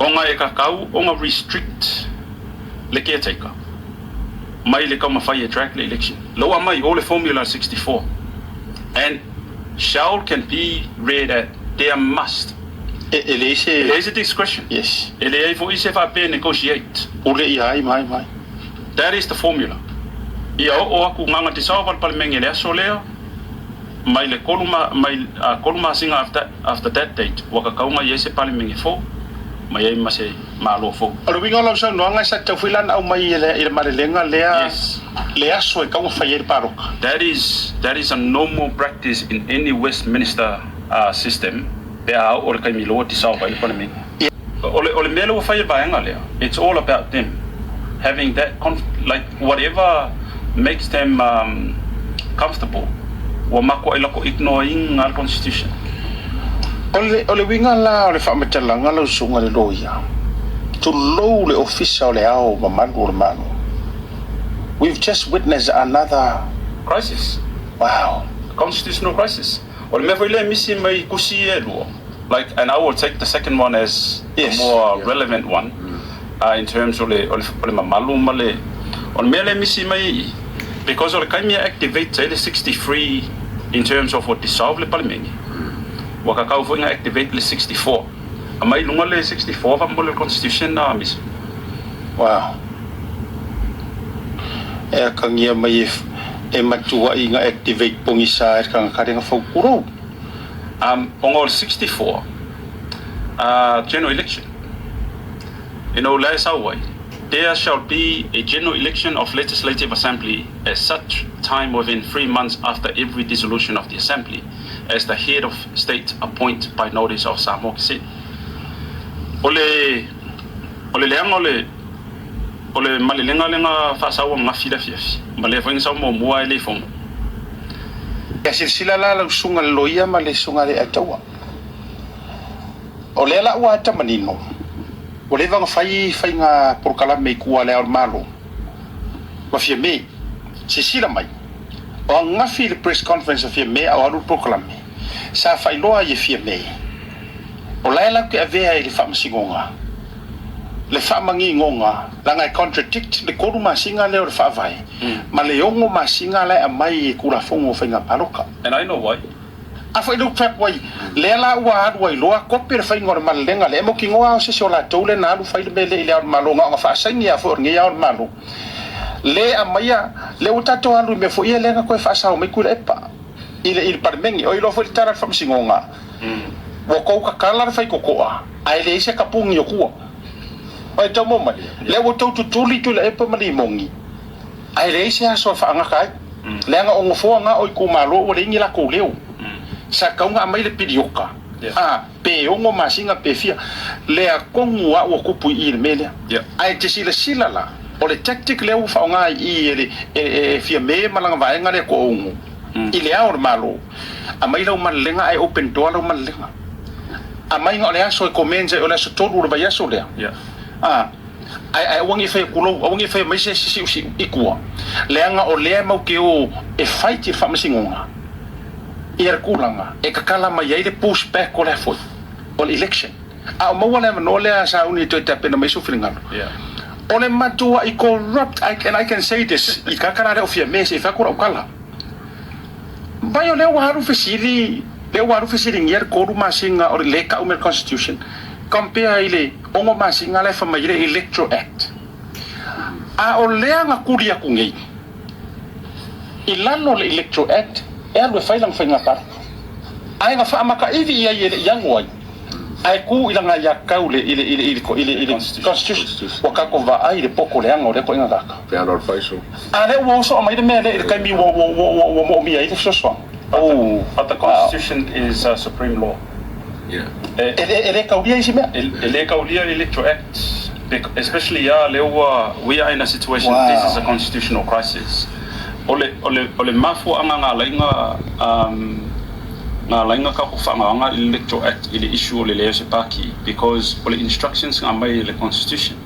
Ona e kakau ona restrict le caretaker mai le taumafai e drag le election. Lau aumai o le formula 64 and shall can be read at there must. E leai se. E leai se discretion. Yes. E leai foi se faapea negotiate. Pule ia ai ma ai ma ai. That is the formula. Ia oo aku gaga dissolve a le Palemenge i le aso lea mai le kolu ma mai a kolu masina after after that date ua kakau i ai se Palemenge fou mai ai ma se Malo fou. O le uiga o lau saunoaga e sa tatau foi la ona aumai i le malelega lea Yes. le aso e tau ona fai ai le palota. That is that is a normal practice in any Westminster system pe a oo le taimi loa dissolve ai le Palemene. O le o le mea lea ua fai e le vaega lea, it's all about them having that conf like whatever makes them comfortable ua makuai lako ignore ina le constitution. O le o le uiga la o le faamatalaga lau susuga i le loia, tulou le Ofisa o le Ao mamalu o le Malo. We've just witnessed another Crisis. Wow. Constitutional crisis. O le mea foi lea e misi mai kusi e lua, like and I will take the second one as the more relevant one in terms o le o le mamalu ma le o le mea lea e misi mai i i because o le taimi e activate ai le 63 in terms of ua dissolve le Palemene, ua kakau foi na activate le 64. Aumai i luga le 64 faamolemole le constitution na misi. Wow. E akagia mai e e matuai na activate pogisa ai le tagata lea na fau pulou. Ona o le 64 general election ina ua la e sau ai, there shall be a general election of legislative assembly at such time within 3 months after every dissolution of the assembly as the head of state appoint by notice of Samoa Gazette. O le leaga o le malelega lea na faasau ananafi le afiafi ma lea foi na sau muamua e le fono. Ia silasila la lau susuga i le loia ma le susuga i le Alataua. O lea la ua ata manino, ua leva ona fai faiga polokalame i tua o le Ao o le Malo ma Fiame. Silasila mai, o ananafi i le press conference a Fiame a o alu le polokalame, sa faailoa ai e Fiame, o la e latou te avea i le faamasinoga le faamanigoga leaga e contradict le 3 masina lea o le faavae ma le 6 masina la e aumai e Tulafono o Faiga Palota. And I know why. A foi lou trap wai lea la ua alu ai loa kope le faiga o le malelega lea e mautinoa o se isi o latou lea na alu fai le mea lea i le Ao o le Malo na ona faasaini a foi o lenei Ao o le Malo le aumaia lea ua tatou alu i mea foi ia lea na toe faasao mai Tuilaepa i le Palemene. O iloa foi le tala a le faamasinoga ua tou tatala le faitotoa ae leai se tapuni o tua. Oi tau mo mai lea ua tou tutuli Tuilaepa ma Limoni ae leai se aso e faagata ai leaga o nofoa na o itumalo ua leai ni latou leo. Sa tatau ona aumai le pilioka a pe 6 masina pe fia lea tonu a ua tupu i i le mea lea. Ae te silasila la o le tactic lea ua faaaoga i i e le e Fiame ma lana vaega lea toaono i le Ao o le Malo, aumai lau malelega ae open door lau malelega. Aumai na o le aso e commence ai o le aso 3 o le vaiaso lea. A ae ae aua ne i fai atu lou, aua ne i fai mai se isi siusiu i tua, leaga o lea e mau te o e fight i le faamasinoga ia le tulaga e tatala mai ai le push back o le foi o le election. A o maua le avanoa lea a sauni e toe tapena mai sou finagalo. O le matuai corrupt, I, and I can say this, i kaka la lea o Fiame se i fai atu lau tala. Vai o lea ua alu fesili, lea ua alu fesiligia le 3 masina o le le tau mai le constitution, compare i le 6 masina la e fai mai ai le Electoral Act. A o lea na tuli atu nei, i lalo o le Electoral Act e alu e fai lana faiga palota. Ae na faamakaivi i ai e le i ago ai, ae tu i lana aiatatau i le, i le, i le, i le, i le, i le constitution. Ua tatou vaai i le poto leaga o lea toaiga kaka. Te alo o le faiso. A lea ua oso mai le mea lea i le taimi ua moomia ai le fesoasoani. Oh. But the constitution is supreme law. E le kaulia isi mea. E le kaulia Electoral Act, especially ia lea ua we are in a situation, this is a constitutional crisis. O le mafuaaga na alaina tatou faagaga i le Electoral Act i le issue o le leai o se paki because o le instructions na aumai e le constitution.